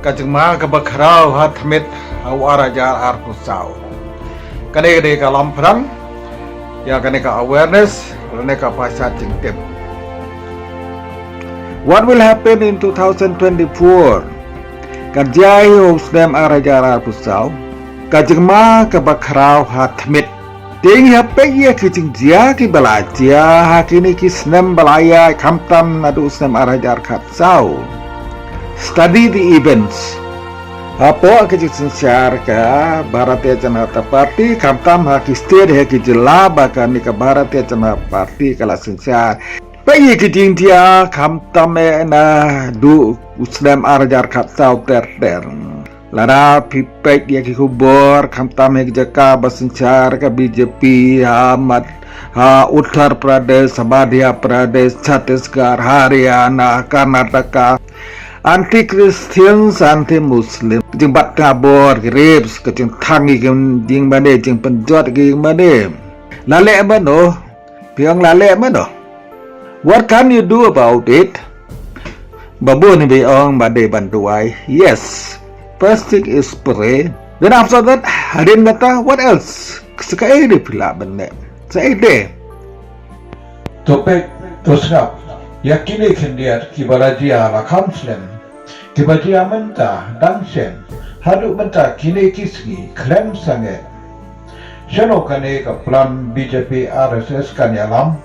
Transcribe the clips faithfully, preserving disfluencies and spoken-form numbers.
Ka jingma kaba khraw ha tmier ha u ar hajar arphew saw. Kane ka dei ka lamphrang ïa kane ka awareness, kane ka pashat jingtip. What will happen in two thousand twenty-four? Kan jia hi ha u snem ar hajar arphew saw. Ka jingma kaba khraw ha tmier. Te ngin ïa peit ïa ki jingjia kiba la jia ha kine ki snem ba la ïaid khamtam naduh u snem ar hajar khatsaw. Study the events. Hapoh ka jingsynshar ka Bharatiya Janata Party khamtam ha ki state, ha ki jylla ba kane ka Bharatiya Janata Party ka la synshar. Peit ïa ki jingjia khamtam eh naduh u snem ar hajar khatsaw ter ter. Lada phi peit ïa ki khubor khamtam ha ki jaka ba synshar ka B J P ha Mad-, ha Uttar Pradesh, ha Madhya Pradesh, Chhattisgarh, Haryana, Karnataka. Anti-Christians, anti-Muslim. Jingbat kabor, ki rapes, ka jingthang ïa ki jingmane, jingpynjot ïa ki jingmane. La leh mano? Phi ong la leh mano? What can you do about it? Ba bun ba ong ba dei ban duwai. Yes. First thing is pray. Then after that, hadien kata, what else? Sa kaei de phi lah ban leh? Sa kaei de? To peit, to sngap ïa kine khyndiat kiba la jia la kham slem. Kiba jia mynta dang shen, haduh mynta kine ki sngi khlem sangeh. Shano kane ka plan B J P R S S kan ïalam?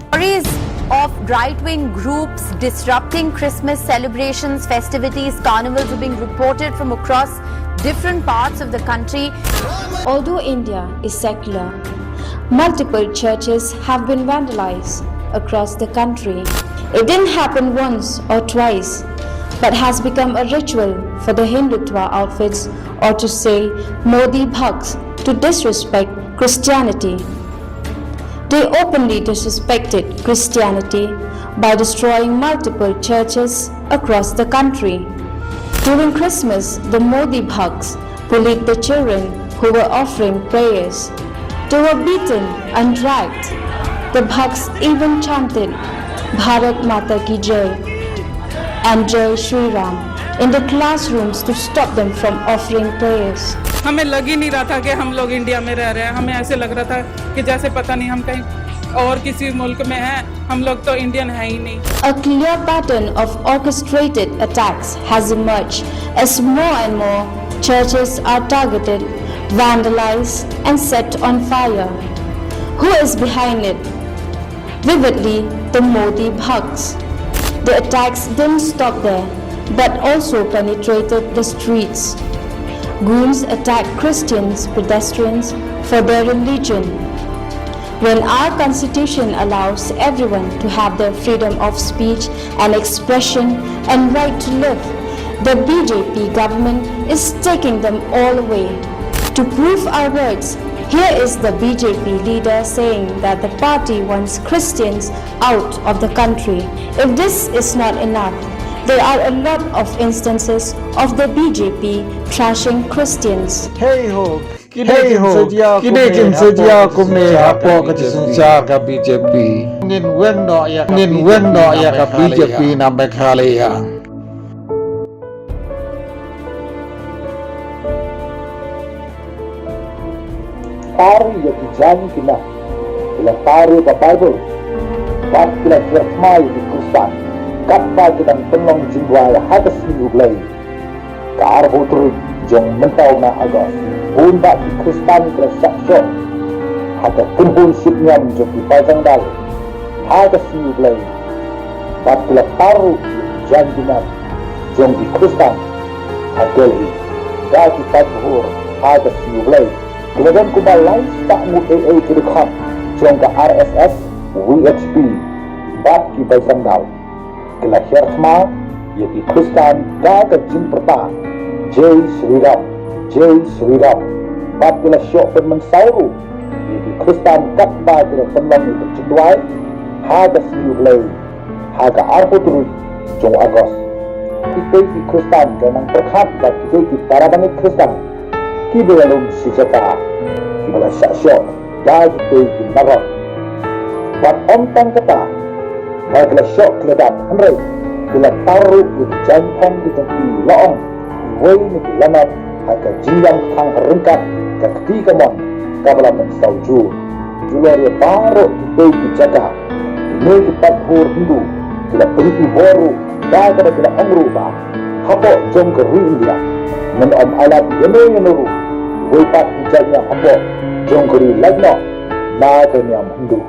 Stories of right-wing groups disrupting Christmas celebrations, festivities, carnivals are being reported from across different parts of the country. Although India is secular, multiple churches have been vandalized across the country. It didn't happen once or twice, but has become a ritual for the Hindutva outfits, or to say Modi Bhakts, to disrespect Christianity. They openly disrespected Christianity by destroying multiple churches across the country. During Christmas, the Modi Bhakts bullied the children who were offering prayers. They were beaten and dragged. The Bhakts even chanted Bharat Mata Ki Jai and Jai Shri Ram in the classrooms to stop them from offering prayers. हमें लग ही नहीं रहा था कि हम लोग इंडिया में रह रहे हैं। हमें ऐसे लग रहा था कि जैसे पता नहीं हम कहीं और किसी मुल्क में हैं, हम लोग तो इंडियन है ही नहीं। A clear pattern of orchestrated attacks has emerged as more and more churches are targeted, vandalized, and set on fire. Who is behind it? Vividly, the Modi Bhakts. The attacks didn't stop there, but also penetrated the streets. Goons attacked Christians, pedestrians for their religion. When our constitution allows everyone to have their freedom of speech and expression and right to live, the B J P government is taking them all away. To prove our words, here is the B J P leader saying that the party wants Christians out of the country. If this is not enough, there are a lot of instances of the B J P trashing Christians. Hey ho, kine kin sa jia kumne hapoh ka jingsynshar ka B J P. Ngin weng noh ïa ka B J P na Meghalaya. Tar ïa ki jaiñ ki mat, ki la tar ïa ka Baibl, bad ki la hiar thma ïa ki khristan, katba ki dang pynlong jingduwai ha ka sngi U Blei. Ka arphew tarik jong mynta u bnai August, bun bah ki khristan ki la shah shoh ha ka kynhun shit niam jong ki baijangdal ha ka sngi U Blei. Bad ki la tar ruh ïa ki jaiñ ki mat jong ki khristan ha Delhi da ki paidbah ha ka sngi U Blei. Ki la don kumba lai spah ngut ei ei ki dkhot jong ka R S S, V H P bad ki baijangdal. Ki la hiar thma ïa ki khristan da ka jingpyrta Jai Shri Ram, Jai Shri Ram. Bad ki la shoh pynmynsaw ruh ïa ki khristan katba ki la pynlong ïa ka jingduwai ha ka sngi U Blei ha ka arphew tarik jong u August. Kitei ki khristan ki la nang pyrkhat bad kitei ki para bangeit khristan kiba ïalum shi jaka kiba la shah shoh da kitei ki narok. Bad ym tang kata, ba ki la shoh ki la dap, hynrei ki Ki la tar ruh ïa ki jaiñphong ki jong ki, la ong, iwei na ki la nang ha ka jingïam kthang ha ryngkat ka kti kamon kaba la mynsaw jur. Julor ïa baroh kiwei ki jaka, kine ki paidbah Hindu ki la pynitbor ruh da kaba ki la ong ruh ba hapoh jong ka ri India ngin ym ailad ïano ïano ruh iwei pat i jait niam hapoh jong ka ri lait noh na ka niam Hindu.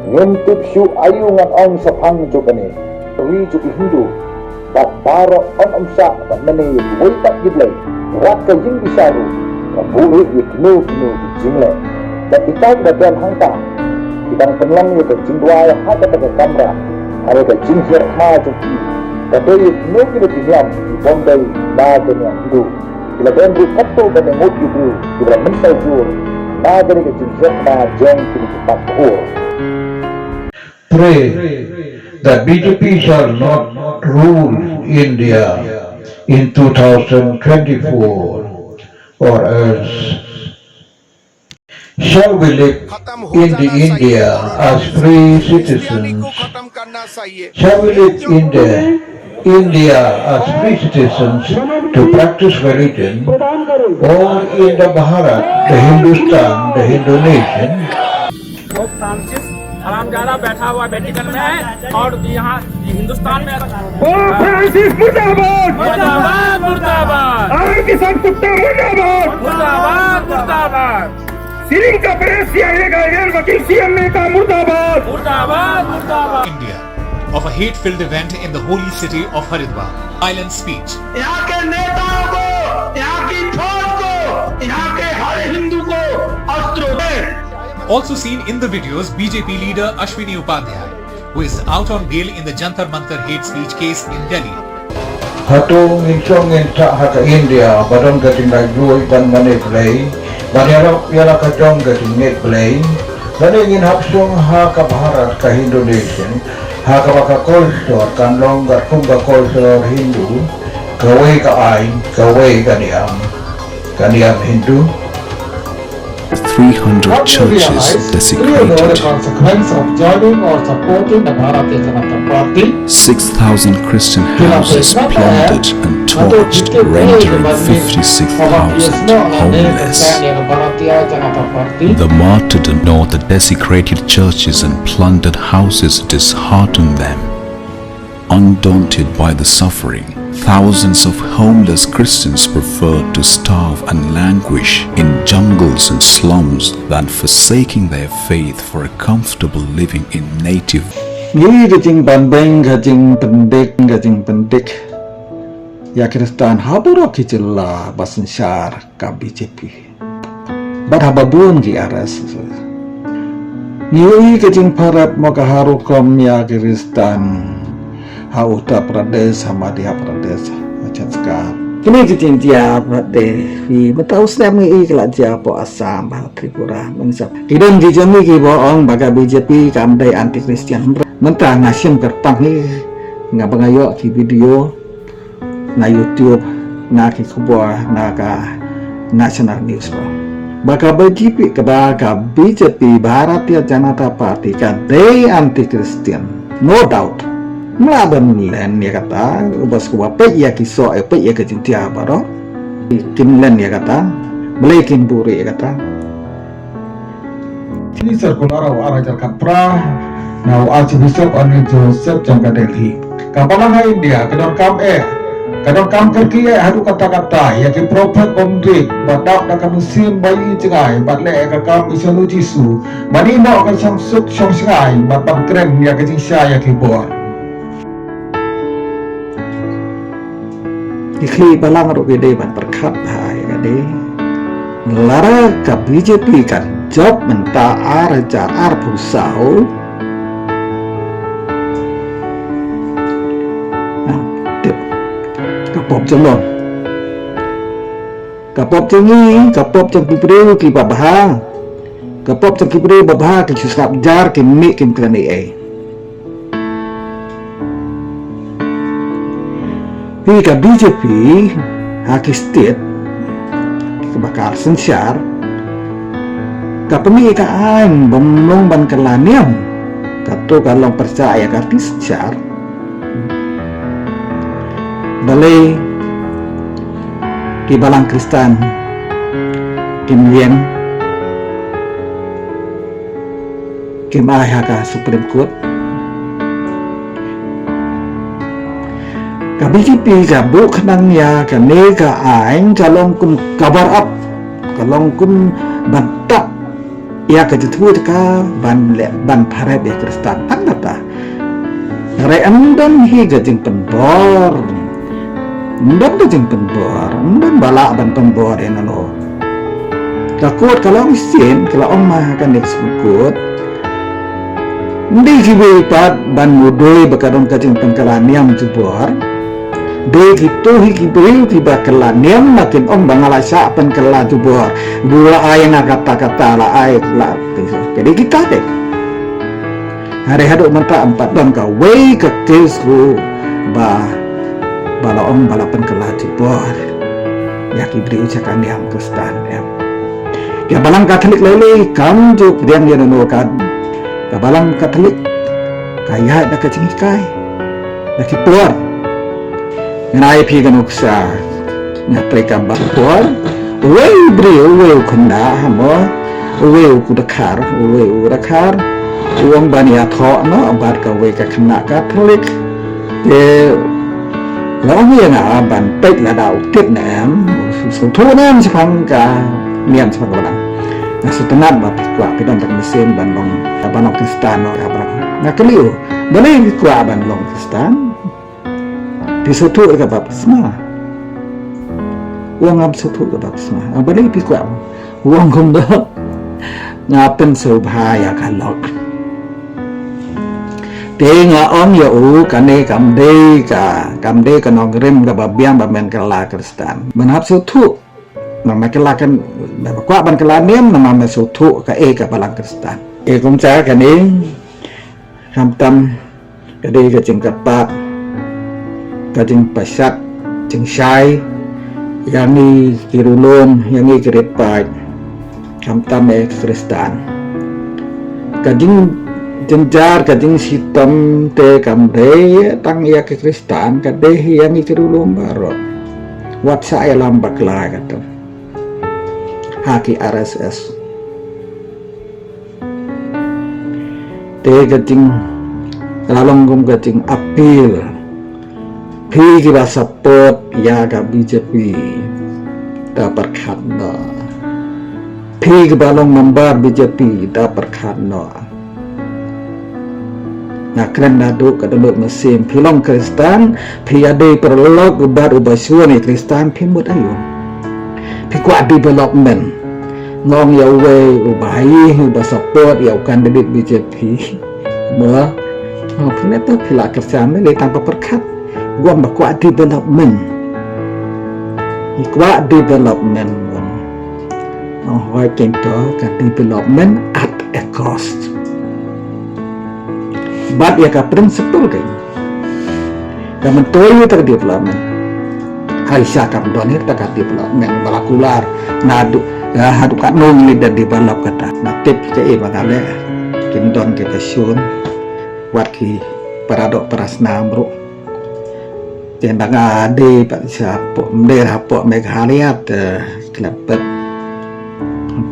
Ngim tip shuh aïu ngan ong shaphang jong kane ka ri jong ki Hindu. Bad baroh yn ym shah ban mane ïa kiwei pat ki blei, wat ka ïing bishar ruh ka buhrieh ïa kino kino ki jingleh. Bad kita kiba don hangta ki dang pynlong ïa ka jingduwai ha kata ka kamra, ha ka jinghiar khma jong ki ka dei ïa kino kino ki niam ki bym dei na ka niam Hindu. Ki la don ruh katto katne ngut ki briew kiba la mynsaw jur na kane ka jinghiar khma jong kine ki paidbah. Pray that B J P shall not rule India in two thousand twenty-four, or else shall we live in the India as free citizens? Shall we live in the India as free citizens to practice religion, or in the Bharat, the Hindustan, the Hindu nation? पोप फ्रांसिस हरामजादा बैठा हुआ वेटिकन में है और यहाँ हिंदुस्तान में। पोप फ्रांसिस मुर्दाबाद। मुर्दाबाद, मुर्दाबाद। आरएसएस कुत्ता मुर्दाबाद। मुर्दाबाद, मुर्दाबाद। सिरिंग का प्रेस, सीआईए का एजेंट, वकील, सीएमए का मुर्दाबाद। मुर्दाबाद, मुर्दाबाद। India of a hate-filled event in the holy city of Haridwar. Violent speech. यहाँ के नेताओं को, यहाँ की फौज को, यहाँ के हर हिंदू को अस्त्र दें। Also seen in the videos, B J P leader Ashwini Upadhyay, who is out on bail in the Jantar Mantar hate speech case in Delhi. Hato ngin shong ngin shah ha ka India ba don ka jinglaitluid ban mane Blei, ban ïarap ïa la ka jong ka jingngeit Blei? Lane ngin hap shong ha ka Bharat, ka Hindu nation, ha kaba ka culture kan long katkum ka culture Hindu, kawei ka aiñ, kawei ka niam, ka niam Hindu? Three hundred churches desecrated. Consequence of joining or supporting the Bharatiya Janata Party. Six thousand Christian houses plundered and torched, rendering fifty-six thousand homeless. The martyrdom nor the desecrated churches and plundered houses disheartened them. Undaunted by the suffering, thousands of homeless Christians preferred to starve and languish in jungles and slums than forsaking their faith for a comfortable living in native. Ngi ka jingpynbeiñ, ka jingpyndik, ka jingpyndik ïa ki Khristan ha baroh ki jylla ba synshar ka B J P. Bad haba bun ki arrest. Ngi ïohi ka jingpyrshah mo ka ha rukom ïa ki Khristan ha Uttar Pradesh, ha Madhya Pradesh, ha Chhattisgarh. Kine ki jingjia pat de, mynta u snem ngi ïohi ka la jia hapoh Assam, ha Tripura, mynta. Ki don ki jong ngi kiba ong ba ka B J P kam dei anti-Christian. Mynta nga shim kyrpang hi, nga ba nga ïoh ki video na YouTube, na ki khubor, na ka national news ba ka B J P, ka ba ka B J P, Bharatiya Janata Party, ka dei anti-Christian, no doubt. Mla ban len ïa kata, uba sngewbha peit ïa ki soh, eh, peit ïa ka jingtia baroh. Kin len ïa kata, balei kin buhrieh ïa kata. Ki circular u ar hajar khatphra na u Archbishop Anil Joseph jong ka Delhi. Ka balang ha India ka donkam eh, ka donkam kyrkieh eh haduh katta katta ïa ki prophet bymdei, ba dap da ka mynsiem ba ïohi jngai, bad leh eh ka kam i Jisu, ban ïehnoh ka jingsuk shong shngaiñ, bad ban kren ïa ka jingshai ïa ki bor. Ki khlieh balang ruh ki dei ban pyrkhat bha ïa ka dei. Lada ka B J P kan jop mynta ar hajar arphew saw. Tip. Ka pop jong ngi. Ka pop jong ngi, ka pop jong ki briew kiba bha. Ka pop jong ki briew ba bha, ki shu sngap jar, kim mih, kim kren ei ei. Phi ka B J P ha ki state kiba ka synshar, ka pynmih ka aiñ bym long ban kylla niam. Kato ka long pyrshah ïa ka riti synshar. Balei ki balang Khristan kim ïeng, kim ai ha ka Supreme Court? Ka B J P ka buh khnang ïa kane ka aiñ ka long kum cover up, ka long kum ban tap ïa ka jingthmu jong ka ban leh, ban pharep ïa Khristan. Tang kata. Hynrei ym don hi ka jingpynbor. Ym don ka jingpynbor. Ym don ba lah ban pynbor ïa nano. Ka court ka long shisien, ka la ong ma ha ka next court. Ym dei kiwei pat ban mudui ba ka don ka jingpynkylla niam jubor. Dei kito hi ki briew kiba kylla niam, ma kin ong ba nga la shah pynkylla jubor. Ba la ai nga kata kata, la ai la. Ka dei kita te. Hynrei haduh mynta ym pat don kawei ka case ruh ba, ba la ong ba la pynkylla jubor ïa ki briew sha ka niam Khristan, em. Ka balang Katholik lei lei kam ju pdiang ïa nano ka, ka balang Katholik ka ïaid da ka jinghikai, da ki por. Ngan ai phi ka nuksa, nga trei kam ba por. Uwei u briew, uwei u khynnah, mo, uwei u dkhar, uwei u dkhar u ong ban ïathoh noh bad kawei ka khynnah Katholik. Te la ong ïa nga ban peit lada u tip ne em, u sngewthuh ne em shaphang ka niam, shaphang ka balang. Nga sngewtynnat ba phi kwah, phi don tang mynsiem ban long, ban long Khristan noh, ka balang. Nga kylli u, balei phi kwah ban long Khristan? Phi sngewthuh ïa ka baptisma? U ong ngam sngewthuh ïa ka baptisma. Ah, balei phi kwah? U ong kumno? Nga pynsngewbha ïa ka lok. Te nga ong ïa u, kane kam dei ka, kam dei ka nongrim kaba biang ba men kylla Khristan. Men hap sngewthuh. Namar kylla kan, ba kwah ban kylla niam, namar men sngewthuh kaei ka balang Khristan. Te kumta kane, khamtam ka dei ka jingkyrpad, ka jingpashat jingshai ïa ngi ki riewlum, ïa ngi ki rit paid, khamtam ïa ki Khristan. Ka jingjynjar, ka jingshitom te kam dei tang ïa ki Khristan, ka dei hi ïa ngi ki riewlum baroh. Wat shah ïalam bakla, kata, ha ki R S S. Te ka jing, ka la long kum ka jingappeal. Phi kiba support ïa ka B J P, da pyrkhat noh. Phi kiba long member B J P, da pyrkhat noh. Nga kren naduh ka dohnud mynsiem, phi long Khristan, phi ïadei paralok bad uba shu wan ïa Khristan, phi mut aïu? Phi kwah development. Nga ong ïa uwei uba ïeit, uba support ïa u candidate B J P. Mo, oh, phi ne to phi la kyrshan ne, lei tang ba pyrkhat. U ong ba kwah development. Phi kwah development. Ong hoi keiñ to ka development at a cost. Bad ïa ka principle keiñ. Ka myntoi ïa ka development. Haisha kam don ïa ka development ba la kular. Naduh, ïa haduh katno ngi da develop kata. Nga tip kaei ba nga leh. Kim don ka passion. Wat ki para doh para snam ruh. Te nda nga dei pat sha hapoh, ym dei hapoh Meghalaya te khlem pep.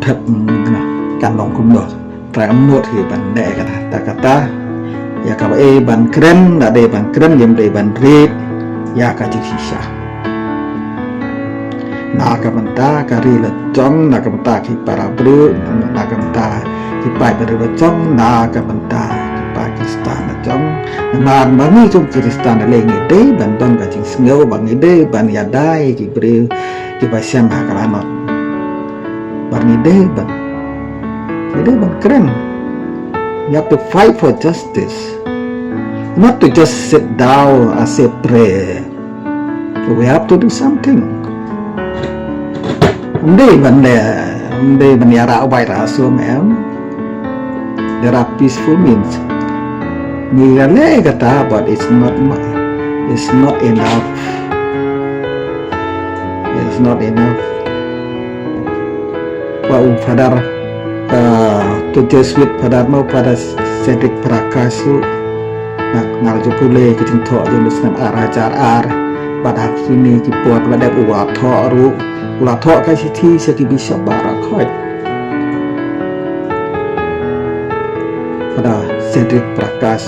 Pep, mm, na, kan long kumno. Trai ym nud hi ban leh kata, kata, kata. Ïa kaba ei ban kren, da dei ban kren, ym dei ban rit ïa ka jingshisha. Na ka bynta ka ri la jong, na ka bynta ki para briew, na ka bynta ki paid ba ri la jong, na ka bynta ki paid Khristan la jong. Namar ma ngi kum Khristan lei ngi dei ban don ka jingsngew, ba ngi dei ban ïada ïa ki briew kiba shem ha ka lanot. Ba ngi dei ban, ngi dei ban kren. We have to fight for justice. Not to just sit down and say prayer. We have to do something. Ym dei ban leh, ym dei ban ïarap bai ra sum em. There are peaceful means. Ngi la leh kata, but it's not mu-, it's not enough. It's not enough. Wa u Father, uh, to Jesuit Father mo, Father Cedric Prakas u, nga, nga la ju pule ka jingthoh jong u snem ar hajar ar. Bad ha kine ki por la dep u la thoh ruh, u la thoh ka shithi sha ki bishop baroh khoit. Father Cedric Prakash,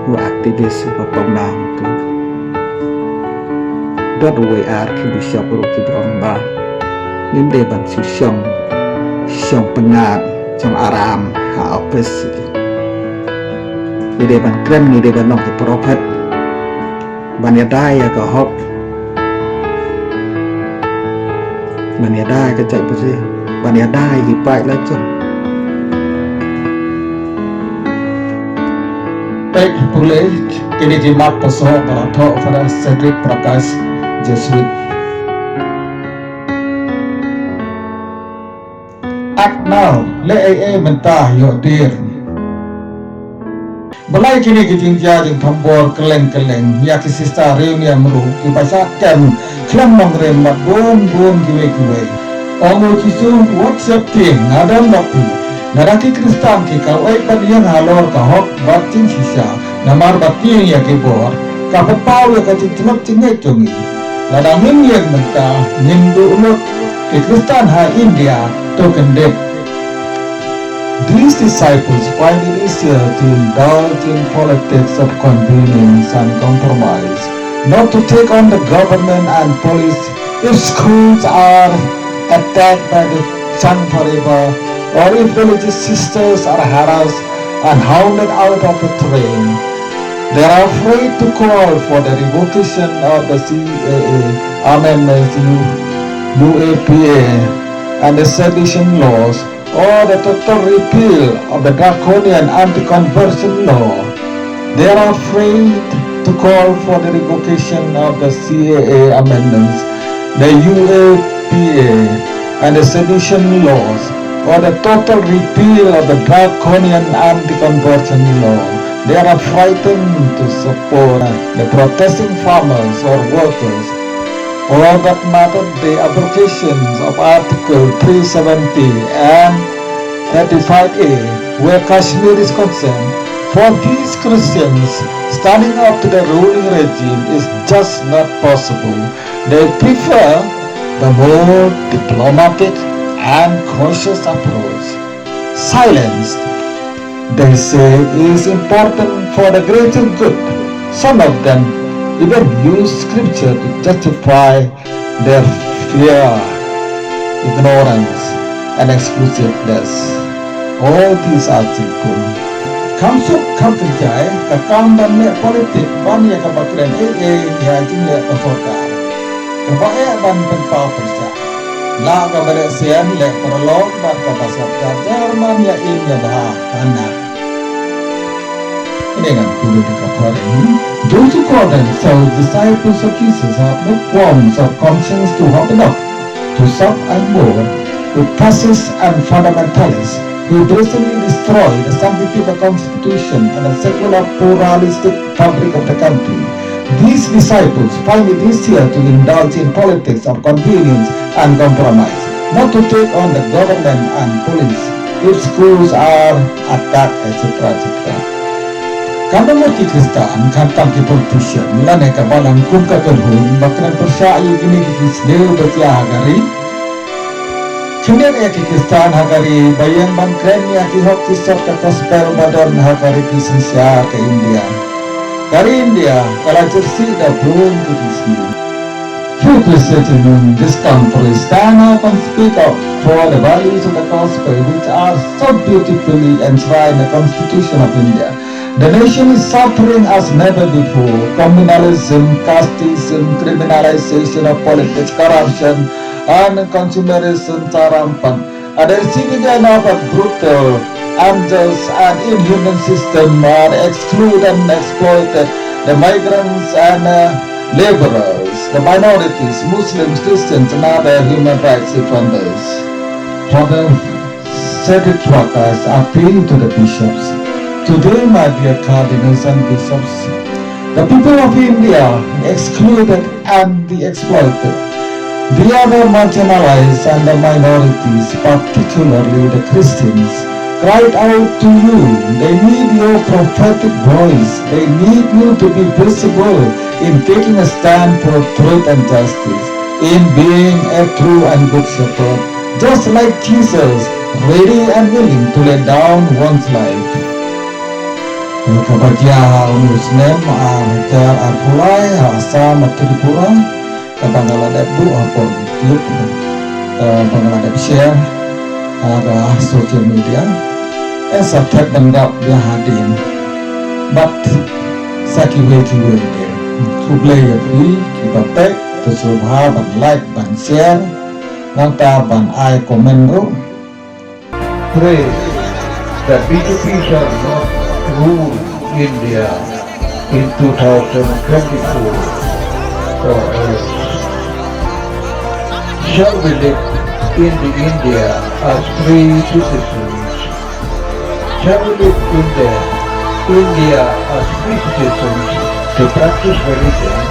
u activist, u ba pynbna tu. Dot uwei ar ki bishop ruh ki ba ong ba ngim dei ban shu shong, shong pyngngad, shong aram ha office. Ngi dei ban kren, ngi dei ban long ki prophet. Ban ïada ïa ka hok. Ban ïada ïa ka jaitbynriew. Ban ïada ïa ki paid lajong. Peit pule, kine ki mat paso ba la thoh Father Cedric Prakash, Jesuit. Act now, leh ei ei mynta, ïoh dier. Balei kine ki jingjia jingthombor kylleng kylleng ïa ki sister riewniam ruh kiba shah kem khlem nongrim bad bun bun kiwei kiwei. Ong u Jisu, wat sheptieng, nga don bad phi. Lada ki Khristan ki kawei ban ïeng halor ka hok bad jingshisha, namar ba tieng ïa ki bor, ka pynpaw ïa ka jingtlot jingngeit jong ngi. Lada ngim ïeng mynta, ngin duh lut. Ki Khristan ha India to kyndit. These disciples find it easier to indulge in politics of convenience and compromise, not to take on the government and police if schools are attacked by the Sangh Parivar, or if religious sisters are harassed and hounded out of the train. They are afraid to call for the revocation of the C A A amendments, U-, U A P A, and the sedition laws, or the total repeal of the draconian anti-conversion law. They are afraid to call for the revocation of the C A A amendments, the U A P A, and the sedition laws, or the total repeal of the draconian anti-conversion law. They are frightened to support the protesting farmers or workers, or that matter, the abrogations of Article three seventy and thirty-five A, where Kashmir is concerned. For these Christians, standing up to the ruling regime is just not possible. They prefer the more diplomatic and cautious approach. Silence, they say, is important for the greater good. Some of them even use scripture to justify their fear, ignorance, and exclusiveness. All these are sinful. Kham suk kham kynjai, ka kam ban leh politik ban ïa kaba kren ei ei ïa jingleh ka sorkar. Kaba eh ban pynpaw pyrshah. Lah kaba leh sian leh paralok bad kaba sngap jar jar ban ïa im ïa bha. Hana. Those who call themselves disciples of Jesus have no qualms of conscience to orthodox, to sub and more, to fascists and fundamentalists who brazenly destroy the sanctity of the constitution and the secular pluralistic fabric of the country. These disciples find it easier to indulge in politics of convenience and compromise, not to take on the government and police if schools are attacked, et cetera, et cetera. Katno ngut ki Khristan, khamtam ki politician lane ka balang kum ka kynhun ba kren pyrshah ïa kine ki sniew ba jia ha ka ri? Khyndiat ïa ki Khristan ha ka ri ba ïeng ban kren ïa ki hok ki sot ka gospel ba don ha ka ri ki synshar ka India. Ka ri India ka la jyrsieh da bun ki sniew. Few Christians in this country stand up and speak out for the values of the gospel, which are so beautifully enshrined in the Constitution of India. The nation is suffering as never before. Communalism, casteism, criminalization of politics, corruption, and consumerism are rampant. At the receiving end of a brutal, unjust, and inhuman system are excluded and exploited the migrants and, uh, laborers, the minorities, Muslims, Christians, and other human rights defenders. Father Cedric Prakash appeal to the bishops. Today, my dear cardinals and bishops, the people of India excluded and the exploited, the other marginalized and the minorities, particularly the Christians, cried out to you. They need your prophetic voice. They need you to be visible in taking a stand for truth and justice, in being a true and good shepherd, just like Jesus, ready and willing to lay down one's life. Kaba jia ha une u snem ar hajar arphew lai ha Assam, ha Tripura, kaba nga la dep buh ha por YouTube, kaba nga la dep share ha social media. Ïa sa thep ban dap ïa hadien. Bad sa kiwei kiwei de. Khublei ïa phi kiba peit, to sngewbha ban like, ban share, nangta ban ai comment ruh. Pray that B J P shall not rule India in two thousand twenty-four or else. Shall we live in the India as free citizens? Shall we live in the India as free citizens to practice religion,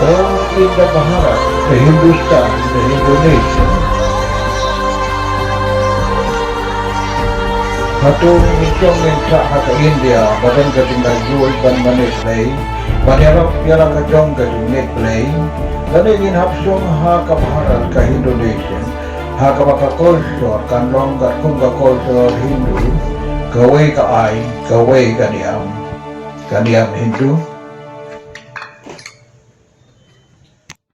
or in the Bharat, the Hindustan, the Hindu nation? Hato ngin shong ngin sah ha ka India ba don ka jinglaitluid ban mane Blei, ban ïarap ïa la ka jong ka jingngeit Blei? Lane ngin hap shong ha ka Bharat, ka Hindu nation, ha kaba ka culture kan long katkum ka culture Hindu, kawei ka aiñ, kawei ka niam, ka niam Hindu?